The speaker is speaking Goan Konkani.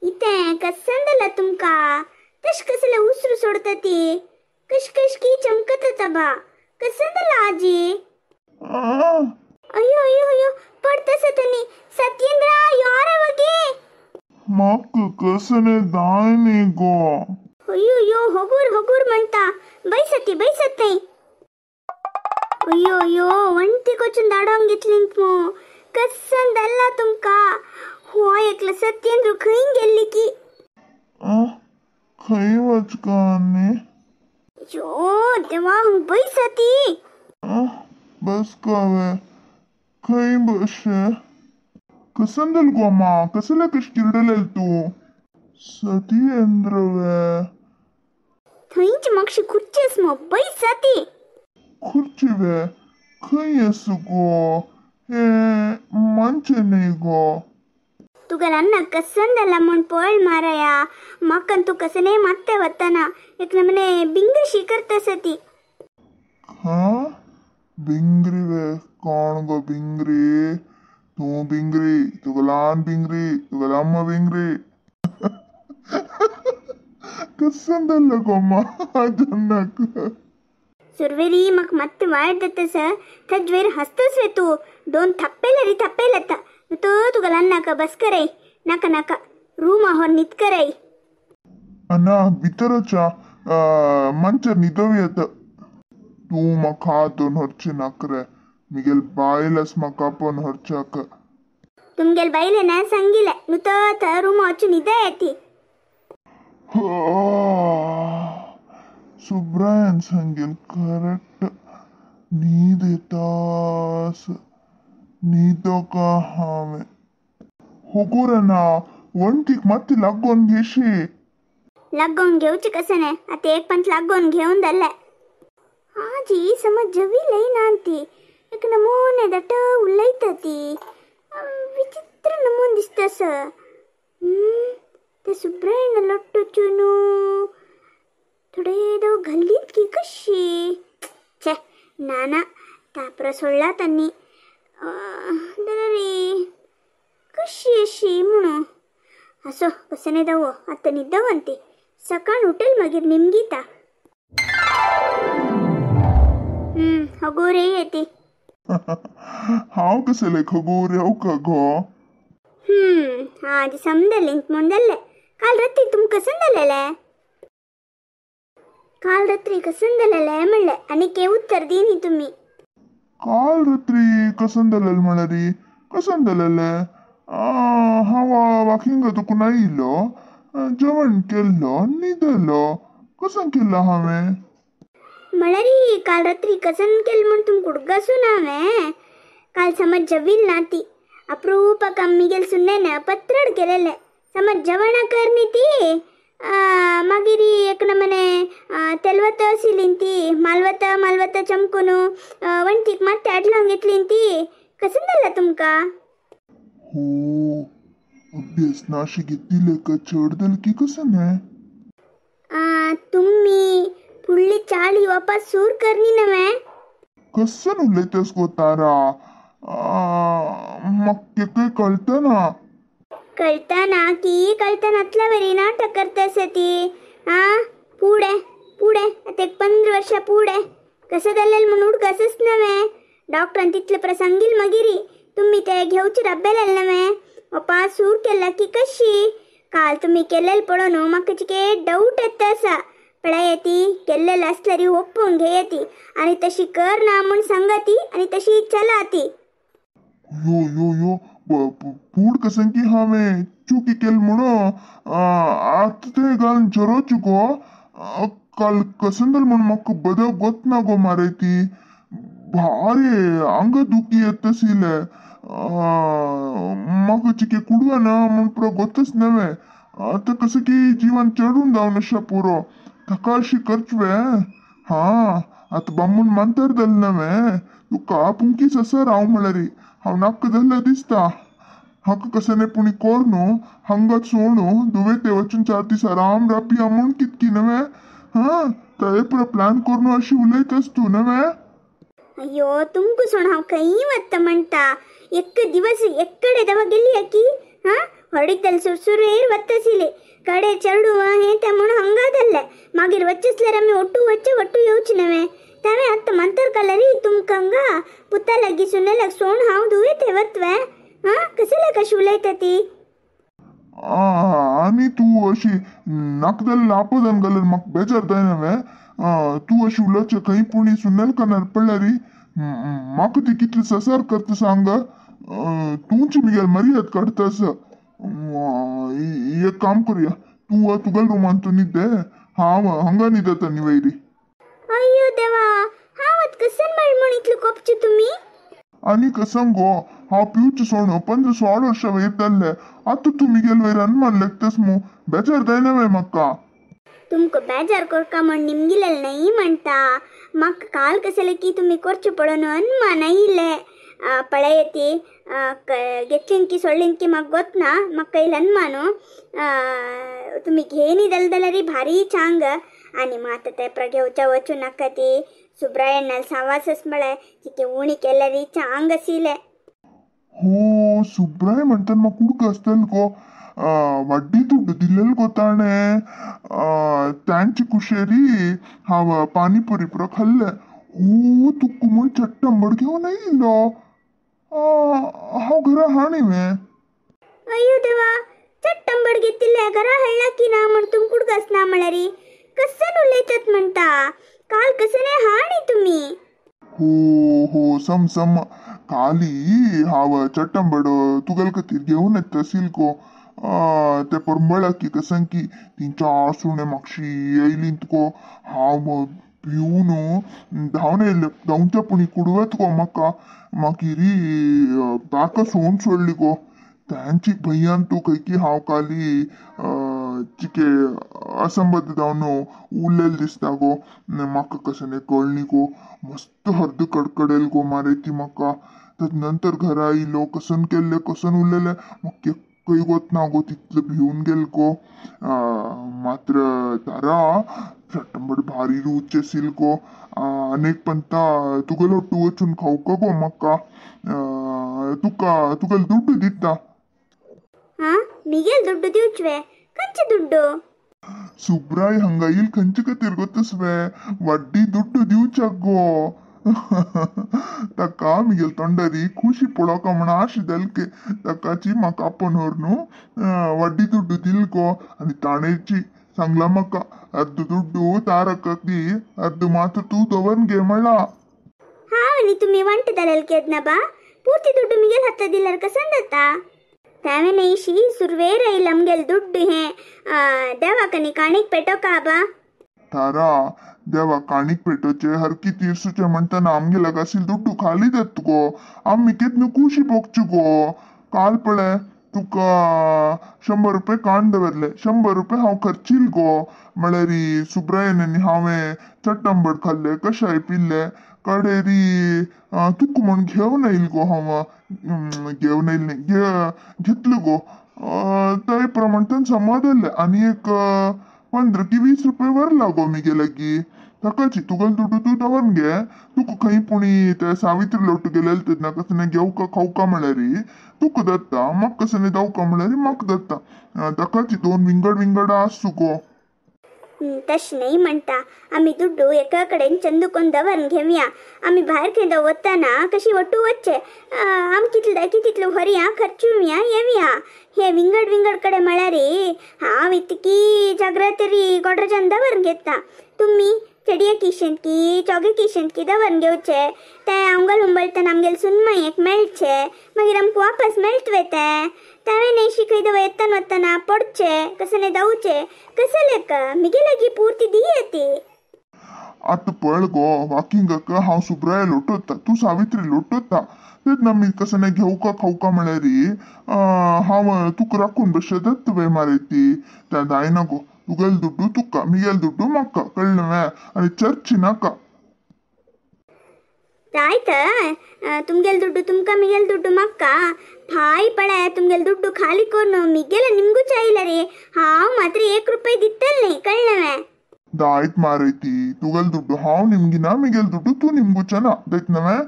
इतें कसन जालां तुमकां? तश कसले उसरू सोडता ती? कश कश की चमकता बा? कसन जालां आजी? अयो अयो अयो पडता सतनी. सत्येंद्रा यार वगे. म्हाका कसने दाय न्ही गो. अयो अयो हगूर हगूर म्हणटा. बैसती बैसत नाही. अयो अयो वण्टी कोचून दाडोंक घेतली मू. कसन जालां तुमकां? हो एकलो सत्येंद्र खंय गेल्ली की? खंय वचका न्ही? यो देवा हांग बैसती. बस कावे खंय बशे? कसन जालें गो मा? कसले कश किरडलेल तूं? सत्येंद्र वे? थंयच मातशी खुर्ची आस मो, बैसती. खुर्ची वे? खंय आस गो? हें मानचें न्ही गो. तुका ल्हान कसन जालां म्हूण पळ माराया. म्हाका तूं कसने मात्ते वतना एक नमने बिंगशी करता ती. हां बिंगरी वे? कोण गो बिंगरी? तूं बिंगरी, तुका ल्हान बिंगरी, तुका लांब बिंगरी. कसन जालें गो मा अचानक? सुरवेरी म्हाका मात्तें वायट जाता सर. ताजे वयर हांसतास वे तूं? दोन थाप्पेले रे थाप्पेले आतां. तो तुका ल्हान नाका बस कराय. नाका नाका रूमा हो न्हीद कराय. ना भितरच्या मांचेर न्हिदोवया येता. तूं म्हाका हातून व्हरचें नाका रे. मिगेल बायल आसा म्हाका आपोवन व्हरच्याक. तुमगेल बायले ना सांगिलें न्हू तर रुमा वचून न्हिदय ती. सुब्रायन सांगेल करेक्ट. न्हीद येतास न्हिदो का हांवें. होगूर ना वण्टीक मात्ती लागोन घेशी. लागोन घेवची कसं नाही? आता एक पंच लागोन घेवन जालें. आजी समज जवी लय ना ती. एक नमूने that उलयता ती. विचित्र नमून दिसता सर. ते सुब्रायन लोट्टूचू न्हू थोडे दो घल्लीत की कशी. छे ना ना तापरा सोडला त्यांनी. रे कशी अशी म्हणून असो कसं नाही दावो. आता न्हिदवंती सकाळ उठेल मागीर निमगीता. हगूर येते. हांव कसले खगूर येवका गो? आज समजलें म्हूण जालें. काल रात्री तुमकां कसन जालेलें? काल रात्री कसन जालेलें म्हणलें आनी के उत्तर दी न्ही तुमी. काल रात्री कसन जालेलें म्हळ्यार कसन जालेलें? हांव वॉकिंगा तुका आयिल्लो, जेवण केल्लो, न्हिदलो. कसन केल्लो हांवें? म्हळ्यार काल रात्री कसन केलें म्हूण तुमकां उडगासून हांवें. काल समज जेविल ना ती. अप्रूपाक मिगेल सुन्नेन पत्रड केलेलें. समज जेवणां कर न्ही ती. मागीर एक नमने तेलवत आशिल्ली ती. मालवत मालवत चमकून वण्टीक मात्तें आडलावन घेतली ती. कसन जालां तुमकां? हो अभ्यास नाशी घेतिल्ले का चड जालें की कसं न्हय? तुमी फुडली चाळी वापस सूर करनी नव्हे? कसन उलयतास गो तारा? म्हाका काही कळतना. कळता ना की कळता नातल्या वरी नाटक करता ती. आं पुढे पुढे आता एक 15 वर्षा पुढे कसं जालें म्हणून उडगासच नव्हे. डॉक्टरान तितले प्रसंगील मागीर तुम्ही ते घेवचे रब्बेलेल नव्हे. वापस सूर केला की कशी? काल तुम्ही केलेलं पळोवन म्हाका चिके डाऊट येता आसा. पळय ती केल्लेलं आसल्यार ओपून घेयती आनी तशी कर ना म्हूण सांगती आनी तशी चला ती. यो यो यो पूड कसन की हांवें चुकी केली म्हणून आतां तें घालून चरोचू गो. काल कसन जालें म्हूण म्हाका बदक गोतना गो मारे ती. भारी आंग दुखी येता आशिल्लें. म्हाका चिके कुडवा ना म्हूण पुरो गोतच नव्हे. आतां कसं की जीवन चडून जावन अशें पुरो. ताका अशी करचवे. हां आतां बामूण मांतर जालें नव्हे. तुका पुंकीच आसा राव म्हळ्यार हांव नाका जाल्लें दिसता. हाका कसं न्ही पुणी कोर न्हू हांगाच सोडू दुवे ते वचून 4 दीस आराम राबिया म्हूण कितकी नव्हे. हां ते पुरो प्लॅन करून अशी उलयतास तूं नव्हे. अय्यो तुमकां सोड हांव खंय वता म्हणटा. एक दिवस एकडे दवा गेली की हा ಹೊಡಿತಲ್ ಸುರ್ಸುರೇರ್ ಒತ್ತಸಿಲೆ ಕಡೆ ಚರಡುವ हें तें म्हूण हंगा धरले मागीर वचसल्यार आमी ಒಟ್ಟು वच्चे ಒಟ್ಟು येवचे नवे तावें आतां मंतर कलरी तुमकां हांगा पुता लागीं सुने लाग सोण हांव दुवे ते वतवे हां कसले कशी उलयता ती. आनी तूं अशी नाका जाल्यार आपदान घाल्यार म्हाका बेजार जायना. तूं अशी उलोवचें खंय पुणी सुनेल कानार पडल्यार म्हाका ती कितली ससार करता सांग. तूंच मिगेल मर्याद काडटास. एक काम करुया, तूं तुगेल्या रुमान तूं न्हिदे, हांव हांगा न्हिदता न्ही वयरी. अय्यो देवा, हांव आतां कसन मेळ म्हूण इतलें कोपचें तुमी? आनी कसं गो, हांव पिवचें सोडून 15-16 वर्सां वयर जाल्लें. आतां तूं मिगेल वयर अनमान लेखतास मू, बेजार जायना वे म्हाका? तुमकां बेजार करका म्हण निमगिलें न्हय म्हणटा. म्हाका काल कसलें की तुमी करचें पळोवन अनमान आयिल्लें. पळयती घेतलीन की सोडलीन की म्हाका गोत ना, म्हाका येयलें अनमानू. तुमी घेयनी जालें जाल्यार भारी चांग. आनी मात ते घेवच्या वचूं नाका ती सुब्रायणाल सावासच म्हळ्यार तिके उणी केल्यार चांग आशिल्लें. हो सुब्राय म्हणटात म्हाका कुडको आसतलो गो. वड्डी दुड्डू दिलेलो गो ताणें. तांचे कुशेरी हांव पानीपुरी पुरो खाल्लें. हो तुका म्हूण चट्टंबड घेवन आयिल्लो. हांव घरा हाणी वे. अय्यो देवा, चट्टंबड घेतिल्लें घरा हाडला की ना म्हण तुमकां उडगास ना म्हळ्यार कसन उलयतात म्हणटा. काल कसने हाणी तुमी? हो हो सम सम काली हांव चट्टंबड तुगेले खातीर घेवन येता आशिल्लो गो. ते परंबळा की कसन की तीन चार सुणे मागशी येयलीं तुका. हांव भिवन धांवन येयलें. धांवच्या पुणी कुडवत गो म्हाका. मागीर बाका सोन सोडली गो. तांची भंयान तूं खंय की हांव काली चिके असंबद्ध जावन उरलेलें दिसता गो. म्हाका कशें कळ्ळी गो. मस्त हर्द कडकडेल गो मारे ती म्हाका. तद नंतर घरा आयलो कसन केल्लें कसन उरलेलें म्हाका खंय वतना गो तितलो भिवन गेल गो. मात्र तारा चटंबड भारी रुच आशिल्ली गो. आनी एक पंता तुगेलो ಒಟ್ಟು वचून खावका गो म्हाका. तुका तुगेलो दुड्डू दिता. हां मिगेल दुड्डू दिवचें? खंयचे दुड्डू? सुब्राय हांगा येयल खंयचे खातीर गोतसवे वड्डी दुड्डू दिवच्याक गो. ताका मिगेल तोंडारी खुशी पळोवका म्हण आश जाली की ताकाची म्हाका आपोवन व्हर न्हू वड्डी दुड्डू दिल गो. आनी ताणेची सांगला म्हाका अर्द दुड्डू तारकाक दी, अर्द मात्र तूं दवर घे म्हणला. हांव आनी तुमी वांट जालेल केदना बा पूर्ती दुड्डू मिगेल हाता दिल्यार कसन जाता? तावें न्हयशी सुरवेर आयला आमगेल दुड्डू हें देवाक आनी काणीक पेटोवका बा. तारा देवा काणीक पेटोवचें हरकी तिरसुचें म्हणटना आमगेल्या आशिल्लो दुड्डू खाली जाता गो. आमी केन्ना खुशी भोगची गो. काल पळय तुका 100 रुपये काण दवरले. 100 रुपये हांव खर्चील गो. म्हळ्यार सुब्रायन आनी हांवें चट्टंबड खाल्ले, कशाय पिल्ले. कडेरी तुका म्हूण घेवन आयल गो. हांव घेवन आयल न्ही घेतलो गो. ते प्रमाण समाधान जालें. आनी एक 15 की 20 रुपये व्हरला गो मिगे लागीं. ताकाची तुगेलो दुड्डू तूं दवर घे. तुका खंय पुणी ते सावित्री लोटू गेलेले तेन्ना कसलें घेवका खावका म्हळ्यार तुका दत्ता, म्हाका कसलें धांवका म्हळ्यार म्हाका दत्ता. ताकाची दोन विंगड विंगड आसू गो. तशें न्हय म्हणटा. आमी दुड्डू एका कडेन चंदूकोन दवरून घेवया. आमी भायर खंय वतना कशी वट्टू वचचें. आम कितले जाय तितलो व्हरया, खर्चुया, येवया. हे विंगड विंगड कडेन म्हळ्यार हांव इतकी जाग्रत री गोडरेजान दवरून घेता. तुमी चेडये किशेंत की चोगे किशेंत की दवरून घेवचे. तें अंगल उंबळतना आमगेले सुनमयेक मेळचें, मागीर आमकां वापस मेळटलें तें. तावें न्हय खंय दवर येतना वतना पडचें कसलें धांवचें कसलें का मिगे लागीं पुर्ती दी ती. आतां पळ गो वॉकिंगाक हांव सुब्राय लोटोता, तूं सावित्री लोटोता. तेन्ना आमी कसलें घेवका खावका म्हळ्यार हांव तुका राखून बशें तुवें मारे ती. तें जायना गो. तुगेलो दुड्डू तुका, मिगेलो दुड्डू म्हाका. कळ्ळें वे? आनी चर्ची नाका. ಆಯ್ತಾ, ತುಮ್ಗೆಲ್ ದುಡ್ಡು ತುಮ್ಕ, ಮಿಗೆಲ್ ದುಡ್ಡು ಮಕ್ಕ. ಭಾಯ್ ಪಳೆ ತುಮ್ಗೆಲ್ ದುಡ್ಡು ಖಾಲಿ ಕೋರ್ನು ಮಿಗೆಲ ನಿಮ್ಗೂ ಚಾಯಿಲ್ಲ ರೀ. ಹಾವ್ ಮಾತ್ರ 1 ರೂಪಾಯಿ ದಿತ್ತಲ್ನಿ ಕಳ್ಳವೆ. ದಾಯ್ತ್ ಮಾರೈತಿ, ತುಗಲ್ ದುಡ್ಡು ಹಾವ್ ನಿಮ್ಗಿನ, ಮಿಗೆಲ್ ದುಡ್ಡು ತೂ ನಿಮ್ಗೂ ಚೆನ್ನ ದೈತ್ನವೇ.